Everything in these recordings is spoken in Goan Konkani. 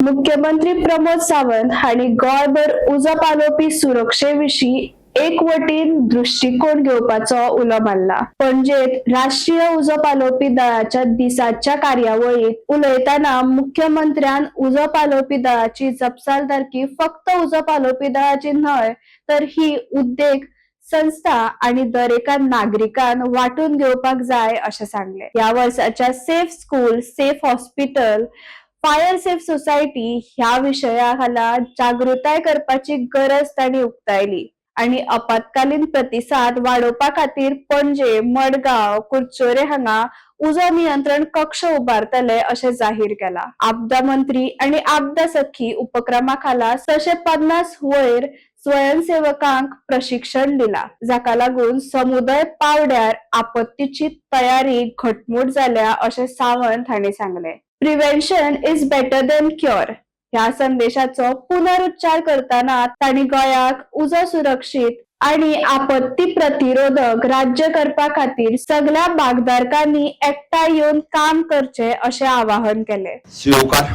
मुख्यमंत्री प्रमोद सावंत हांणी गोंयभर उजो पालोवपी सुरक्षे विशीं एकवटीन दृश्टिकोण घेवपाचो उलो मारला. पणजेत राष्ट्रीय उजो पालोवपी दळाच्या दिसाच्या कार्यावळीत उलयतना मुख्यमंत्र्यान उजो पालोवपी दळाची जपसालदारकी फक्त उजो पालोवपी दळाची न्हय, तर ही उद्देग संस्था आणि दरेका नागरिकान वांटून घेवपाक जाय अशें सांगलें. ह्या वर्साच्या "Safe School, Safe Hospital, Fire Safe Society" ह्या विशया खाला जागृताय करपाची गरज तांणी उक्तायली आणि आपत्कालीन प्रतिसाद वाडोवपा खातीर पणजे, मडगांव, कुडचोरे हांगा उजो नियंत्रण कक्ष उबारतले अशें जाहीर केला. आपदा मंत्री आणि आपदा सखी उपक्रमा खाला 650 वयर स्वयंसेवकांक प्रशिक्षण दिला, जाका लागून समुदाय पावड्यार आपत्तीची तयारी घटमूट जाल्या अशें सावंत हांणी सांगलें. "Prevention is better than cure" ह्या संदेशाचो पुनरुच्चार करतना तांणी गोंयाक उजो सुरक्षीत आणि आपत्ती प्रतिरोधक राज्य करपा खातीर सगल्या भागधारकांनी एकठांय येवन काम करचें अशें आवाहन केलें. शिरोकार.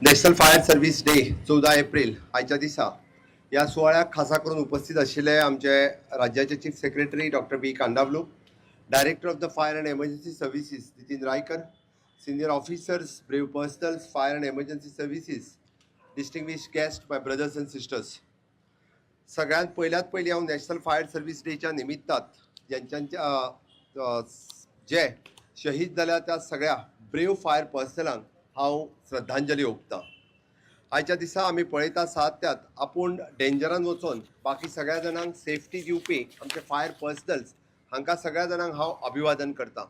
National fire service day, 14 April, आयच्या दिसा ह्या सुवाळ्याक खासा करून उपस्थित आशिल्ले आमचे राज्याचे chief secretary doctor B Kandavlu, Director of the Fire and Emergency Services Nitin Raikar, senior officers, brave personnels, Fire and Emergency Services, distinguished guest, my brothers and sisters. सगळ्यांत पयल्यात पयलीं हांव नॅशनल फायर सर्वीस डेच्या निमित्तात ज्यांच्या जे शहीद जाल्या त्या सगळ्या ब्रेव फायर पर्सनलांक हांव श्रद्धांजली ओंपता. आयच्या दिसा आमी पळयता सातत्यात आपूण डेंजरान वचोन बाकी सगळ्या जाणांक सेफ्टी दिवपी आमचे फायर पर्सनल्स, हांकां सगळ्या जाणांक हांव अभिवादन करता.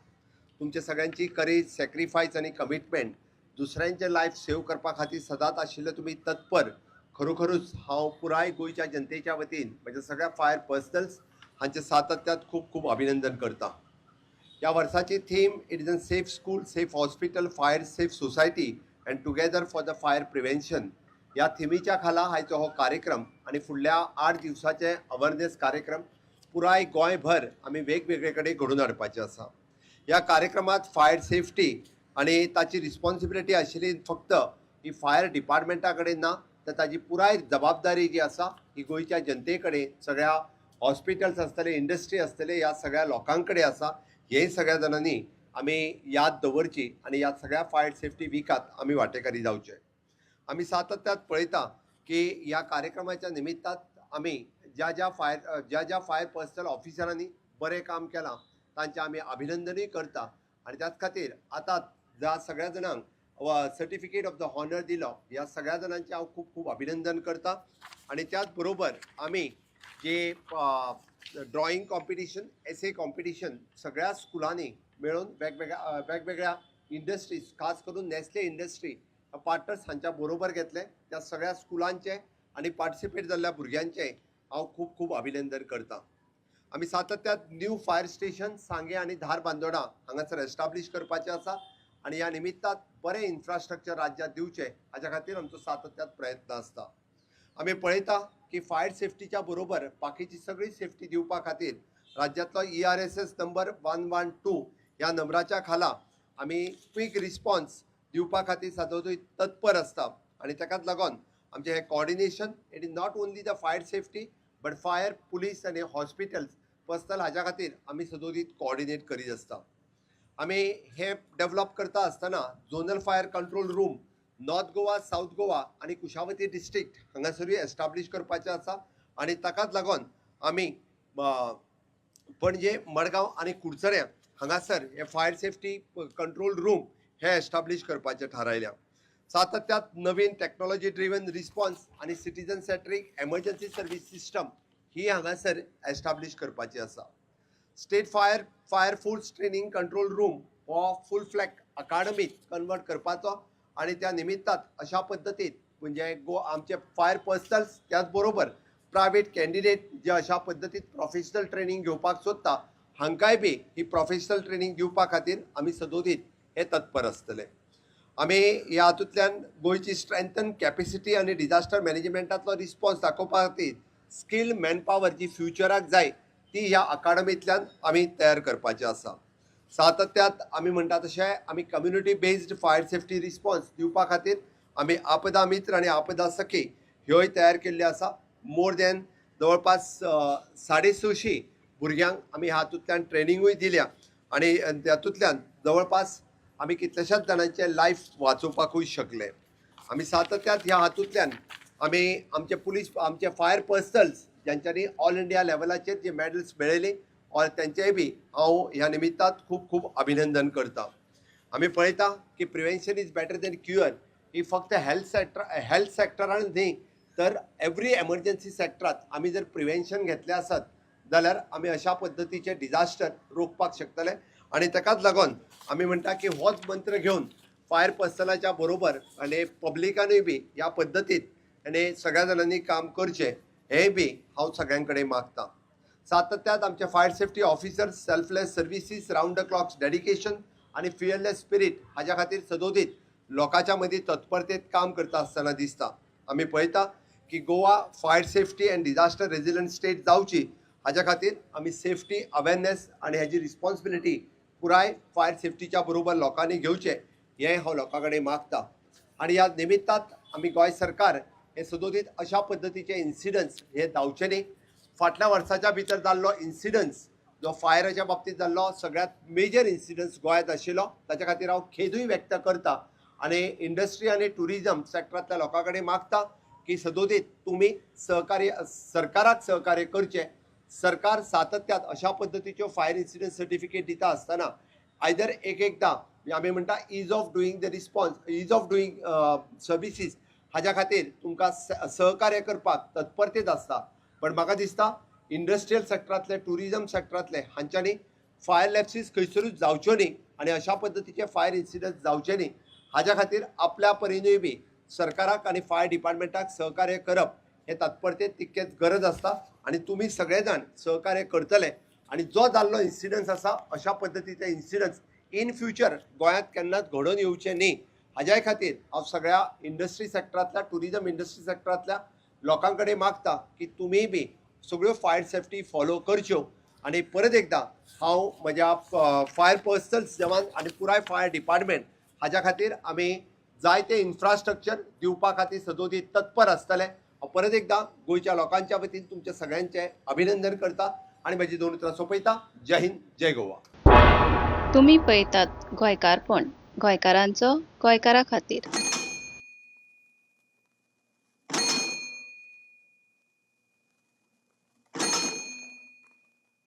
तुमचे सगळ्यांची करेज, सॅक्रिफायस आनी कमिटमेंट, दुसऱ्यांचें लायफ सेव करपा खातीर सदांच आशिल्ले तुमी तत्पर, खरोखरूच हांव पुराय गोंयच्या जनतेच्या वतीन म्हज्या सगळ्या फायर पर्सनल्स हांचे सातत्यात खूब खूब अभिनंदन करता. ह्या वर्साची theme, it is an "Safe School, Safe Hospital, Fire Safe Society and Together for the Fire Prevention". ह्या थिमीच्या खाला आयचो हो कार्यक्रम आनी फुडल्या 8 दिवसाचे अवेरनेस कार्यक्रम पुराय गोंयभर आमी वेगवेगळे कडेन घडोवन हाडपाचे आसा. ह्या कार्यक्रमात फायर सेफ्टी आनी ताची रिस्पॉन्सिबिलिटी आशिल्ली फक्त ही फायर डिपार्टमेंटा कडेन ना, तर ताजी पुराय जबाबदारी जी आसा ही गोंयच्या जनते कडेन, सगळ्या हॉस्पिटल्स आसतले, इंडस्ट्री आसतले, ह्या सगळ्या लोकां कडेन आसा. हे सगळ्या जाणांनी आमी याद दवरची आनी ह्या सगळ्या फायर सेफ्टी विकात आमी वांटेकारी जावचे. आमी सातत्यात पळयता की ह्या कार्यक्रमाच्या निमित्तात आमी ज्या ज्या फायर पर्सनल ऑफिसरांनी बरें काम केलां तांचें आमी अभिनंदनूय करता आनी त्याच खातीर आतां ज्या सगळ्या जाणांक सर्टिफिकेट ऑफ the honour दिलो, ह्या सगळ्या जाणांचें हांव खूब खूब अभिनंदन करता. आनी त्याच बरोबर आमी जे ड्रॉइंग कॉम्पिटिशन, एसे कॉम्पिटिशन सगळ्या स्कुलांनी मेळून वेगवेगळ्या वेगवेगळ्या इंडस्ट्रीज, खास करून नेस्ले इंडस्ट्री पार्टनर्स हांच्या बरोबर घेतले, त्या सगळ्या स्कुलांचे आनी पार्टिसिपेट जाल्ल्या भुरग्यांचे हांव खूब खूब अभिनंदन करता. आमी सातत्यात न्यू फायर स्टेशन सांगे आनी धारबांदोडा हांगासर एस्टाब्लीश करपाचें आसा आनी ह्या निमित्तात बरें इन्फ्रास्ट्रक्चर राज्यात दिवचें हाच्या खातीर आमचो सातत्यात प्रयत्न आसता. आमी पळयता की फायर सेफ्टीच्या बरोबर बाकीची सगळी सेफ्टी दिवपा खातीर राज्यांतलो ERSS number 112 ह्या नंबराच्या खाला आमी क्वीक रिस्पॉन्स दिवपा खातीर सदांच तत्पर आसता आनी ताकाच लागून आमचें हें coordination, it is not only the fire safety but fire, police आनी हॉस्पिटल्स पर्सनल हाज्या खातीर आमी सदोदीत कॉर्डिनेट करीत आसता. आमी हे डेव्हलप करता आसतना zonal fire control room North Goa, South Goa आनी कुशावती डिस्ट्रिक्ट हांगासरूय एस्टाब्लीश करपाचें आसा आनी ताकाच लागून आमी पणजे, मडगांव आनी कुडचऱ्यां हांगासर हे फायर सेफ्टी कंट्रोल रूम हे एस्टाब्लीश करपाचें थारायल्या. सातत्यात नवीन टॅक्नॉलॉजी ड्रिवन रिस्पॉन्स आनी citizen centric emergency service system ही हांगासर एस्टाब्लीश करपाची आसा. State fire force training control room हो फूल फ्लॅज अकाडमीत कन्वर्ट करपाचो आनी त्या निमित्तात अशा पद्दतीन म्हणजे गो आमचे फायर पर्सनल्स, त्याच बरोबर प्रायवेट कॅन्डिडेट जे अशा पद्दतीन प्रोफेशनल ट्रेनींग घेवपाक सोदता, हांकांय बी ही प्रोफेशनल ट्रेनींग दिवपा खातीर आमी सदोदीत हे तत्पर आसतले. आमी ह्या हातूंतल्यान गोंयची स्ट्रेंथन कॅपेसिटी आनी डिजास्टर मॅनेजमेंटांतलो रिस्पॉन्स दाखोवपा खातीर स्किल मॅनपावर जी फ्युचराक जाय ती ह्या अकाडमींतल्यान आमी तयार करपाची आसा. सातत्यात आमी म्हणटा तशें आमी community based fire safety response दिवपा खातीर आमी आमी आपदा मित्र आनी आपदा सखी ह्योय तयार केल्ल्यो आसा. मोर दॅन जवळपास 650 भुरग्यांक आमी हातूंतल्यान ट्रेनिंगूय दिल्या आनी तातूंतल्यान जवळपास आमी कितल्याशाच जाणांचे लायफ वाचोवपाकूय शकले. आमी सातत्यात ह्या हातूंतल्यान आमी आमचे पुलीस, आमचे फायर पर्सनल्स ज्यांच्यांनी ऑल इंडिया लेवलाचेर जे मॅडल्स मेळयली ऑर तेंचेय बी हांव ह्या निमित्तात खूब खूब अभिनंदन करता. आमी पळयता की prevention is better than cure ही फक्त हेल्थ सॅक्टरान न्ही तर एवरी एमर्जन्सी सॅक्टरात आमी जर प्रिवेन्शन घेतलें आसत जाल्यार आमी अशा पद्दतीचे डिजास्टर रोखपाक शकतले. आनी ताकाच लागून आमी म्हणटा की होच मंत्र घेवन फायर पर्सनलाच्या बरोबर आनी पब्लिकानूय बी ह्या पद्दतीत आनी सगळ्या जाणांनी काम करचें हेंय बी हांव सगळ्यां कडेन मागता. सातत्यात आमचे fire safety officers selfless services, round the clocks dedication आनी फियरलेस स्पिरीट हाज्या खातीर सदोदीत लोकांच्या मदीं तत्परतेत काम करता आसतना दिसता. आमी पळयता की Goa fire safety and disaster resilient state जावची हाज्या खातीर आमी सेफ्टी अवेरनेस आनी हेजी रिस्पॉन्सिबिलिटी पुराय फायर सेफ्टीच्या बरोबर लोकांनी घेवचें हें हांव लोकां कडेन मागता. आनी ह्या निमित्तात आमी गोंय सरकार हे सदोदीत अशा पद्दतीचे इन्सिडंट्स हे जावचे न्ही. फाटल्या वर्साच्या भितर जाल्लो इन्सिडंट्स जो फायराच्या बाबतींत जाल्लो सगळ्यांत मेजर इन्सिडंट्स गोंयांत आशिल्लो ताच्या खातीर हांव खेदूय व्यक्त करता आनी इंडस्ट्री आनी ट्युरिजम सॅक्टरांतल्या लोकां कडेन मागता की सदोदीत तुमी सहकार्य सरकाराक सहकार्य करचें. सरकार सातत्यात अशा पद्दतीच्यो फायर इन्सिडंट सर्टिफिकेट दिता आसतना आयदर एक एकदां आमी म्हणटा ease of doing the response, ease of doing services हाज्या खातीर तुमकां सहकार्य करपाक तत्परतेत आसता. पण म्हाका दिसता इंडस्ट्रियल सॅक्टरांतले, ट्युरिजम सॅक्टरांतले हांच्यांनी फायर लॅप्सीस खंयसरूच जावच्यो न्ही आनी अशा पद्दतीचे फायर इन्सिडंट जावचे न्ही हाज्या खातीर आपल्या परिनूय बी सरकाराक आनी फायर डिपार्टमेंटाक सहकार्य करप हे तत्परतेत तितकेच गरज आसता आनी तुमी सगळे जाण सहकार्य करतले आनी जो जाल्लो इन्सिडंट्स आसा अशा पद्दतीचे इन्सिडंट्स इन फ्युचर गोंयांत केन्नाच घडोवन येवचे न्ही हाज्याय खातीर हांव सगळ्या इंडस्ट्री सॅक्टरांतल्या, ट्युरिजम इंडस्ट्री सॅक्टरांतल्या लोकां कडेन मागता की तुमीय बी सगळ्यो फायर सेफ्टी फॉलो करच्यो. आनी परत एकदां हांव म्हज्या फायर पर्सनल्स जवान आनी पुराय फायर डिपार्टमेंट हाज्या खातीर आमी जायते इन्फ्रास्ट्रक्चर दिवपा खातीर सदोदीत तत्पर आसतले. हांव परत एकदां गोंयच्या लोकांच्या वतीन तुमच्या सगळ्यांचें अभिनंदन करता आनी म्हजी दोन उतरां सोंपयता. जय हिंद, जय गोवा. तुमी पळयतात गोंयकारपण, गोंयकारांचो गोंयकारा खातीर.